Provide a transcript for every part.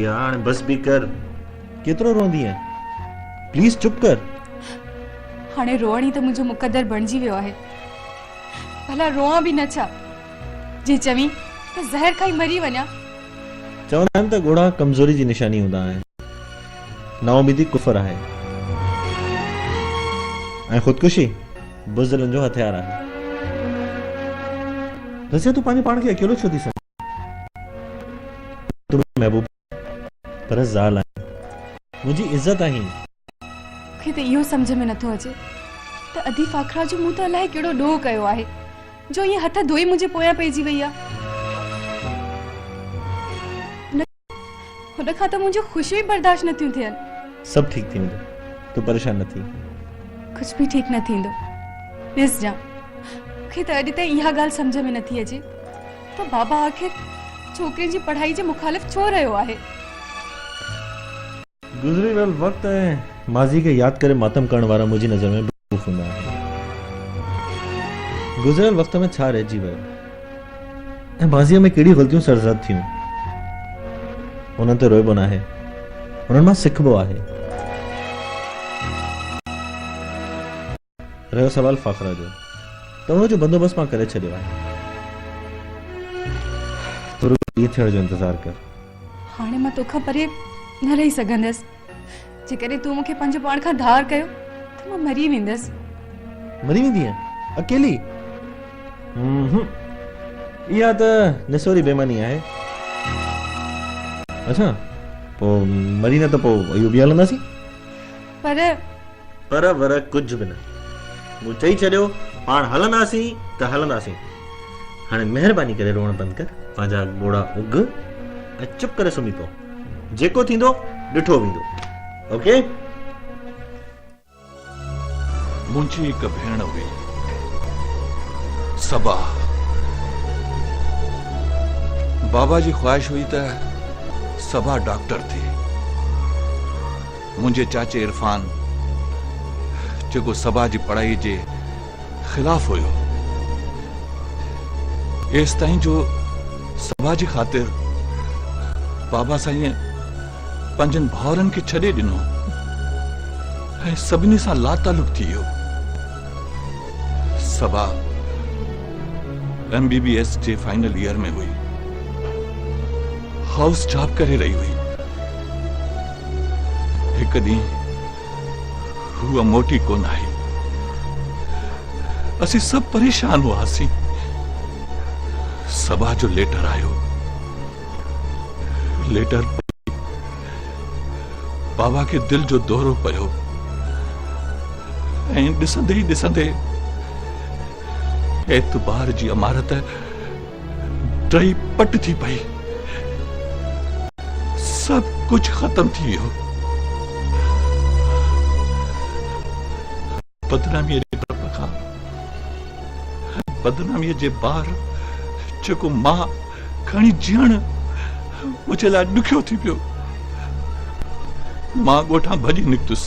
رضيه هاڻي بس به ڪر. ڪيترو روئندينء؟ پليز چپ ڪر. هاڻي روئڻ ئي ته منهنجو مقدر بڻجي ويو آهي. ڀلا روئان به نه ڇا؟ جي چوين ته زهر کائي مري وڃان. چوندا آهن ته ڳوڙها ڪمزوري جي نشاني هوندا آهن. نااميدي ڪفر آهي ۽ خودڪشي بزدلن جو هٿيار آهي. رضيه تون پنهنجو پاڻ کي اڪيلو ڇو ٿي سمجهين؟ تون منهنجي محبوبه پر زال آهين. منهنجي عزت آهين. مون کي ته اهو سمجهه ۾ نٿو اچي ته ادي فاخره جو مون ته الائي ڪهڙو ڏوهه ڪيو آهي جو ائين هٿ ڌوئي منهنجي پويان پئجي وئي آهي. هن کان ته منهنجون خوشيون ئي برداشت نٿيون ٿين. سڀ ٺيڪ ٿي ويندو، تون پريشان نه ٿي. ڪجهه به ٺيڪ نه ٿيندو. ڏسجان، مون کي ته اڄ تائين اها ڳالهه سمجهه ۾ نٿي اچي ته بابا آخر ڇوڪرين جي پڙهائي جي مخالف ڇو رهيو آهي؟ گذري ويل وقت ۽ ماضي کي ياد ڪري ماتم ڪرڻ وارا منهنجي نظر ۾ بيوقوف هوندا آهن. گذريل وقت ۾ ڇا رهجي ويو ۽ ماضيء ۾ ڪهڙيون غلطيون سرزد ٿيون، انهن تي روئبو ناهي، انهن مان سکبو آهي. رهيو سوال فاخره جو ته ان جو بندوبست مان ڪري ڇڏيو آهي. تون رڳو ڏينهن ٿيڻ جو انتظار ڪر. هاڻي مان توکان پري نه رهي سگهندس. جيڪڏهن تون مون کي پنهنجو پاڻ کان ڌار ڪيو ته مان مري ويندس. مري ويندينء؟ اڪيلي؟ اونهون. اها ته نسوري بيماني آهي. اڇا، پوء مري نه ته پوء ايوبي هلنداسين. پر. پر ور ڪجهه به نه. مون چئي ڇڏيو، پاڻ هلنداسين ته هلنداسين. هاڻي مهرباني ڪري روئڻ بند ڪر، پنهنجا ڳوڙها اگهه ۽ چپ ڪري سمهي پئو. جيڪو ٿيندو ڏٺو ويندو. اوڪي؟ منهنجي هڪ ڀيڻ هئي، صبا. بابا جي خواهش هئي ته صبا ڊاڪٽر ٿئي. منهنجي چاچي عرفان جيڪو صبا جي پڙهائي جي خلاف هيو، ايستائين جو صبا جي خاطر بابا سائينء پنهنجن ڀائرن کي ڇڏي ڏنو ۽ سڀني سان لاتعلق ٿي ويو. صبا ايم بي بي ايس جي فائنل ايئر ۾ هئي. هائوس جاب ڪري رهي هئي. هڪ ڏينهن هوء موٽي ڪونه آئي. اسين سڀ پريشان هئاسين. صبا جو ليٽر آيو. ليٽر پڙهي بابا کي دل جو دورو پيو ۽ ڏسندي ئي ڏسندي اعتبار جي عمارت ڊهي پٽ ٿي پئي. سڀ ڪجهه ختم ٿي ويو. بدناميء جي ڊپ کان ۽ بدناميء جي بار جيڪو مان کڻي جيئڻ منهنجي لاء ڏکيو ٿي پيو. مان ڳوٺان ڀڄي نڪتس.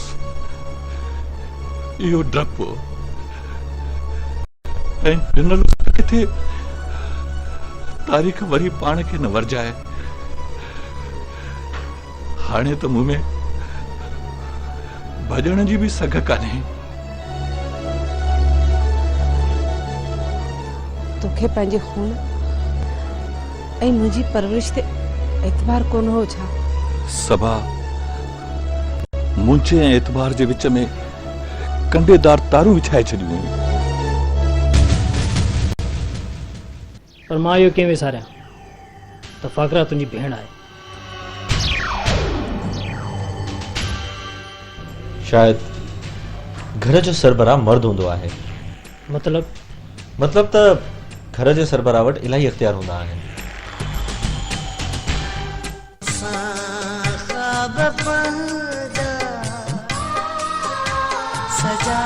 اهو ڊپ هو. ۽ ڊنل هوس ته ڪٿي تاريخ وري پاڻ کي نه ورجائي. هاڻي ته مون ۾ ڀڄڻ جي به سگهه ڪانهي. توکي پنهنجي خون ۽ منهنجي پرورش تي اعتبار ڪونه هو ڇا؟ صبا منهنجي ۽ اعتبار جي وچ ۾ ڪنڊيدار تارون وڇائي ڇڏيون هيون. پر مان اهو ڪيئن وساريان ته فاقره تنهنجي ڀيڻ آهي. شايد گهر جو سربراهه مرد هوندو آهي. مطلب؟ مطلب ته گهر جي سربراهه وٽ الاهي اختيار هوندا آهن. سان خواب پنهنجا سجا.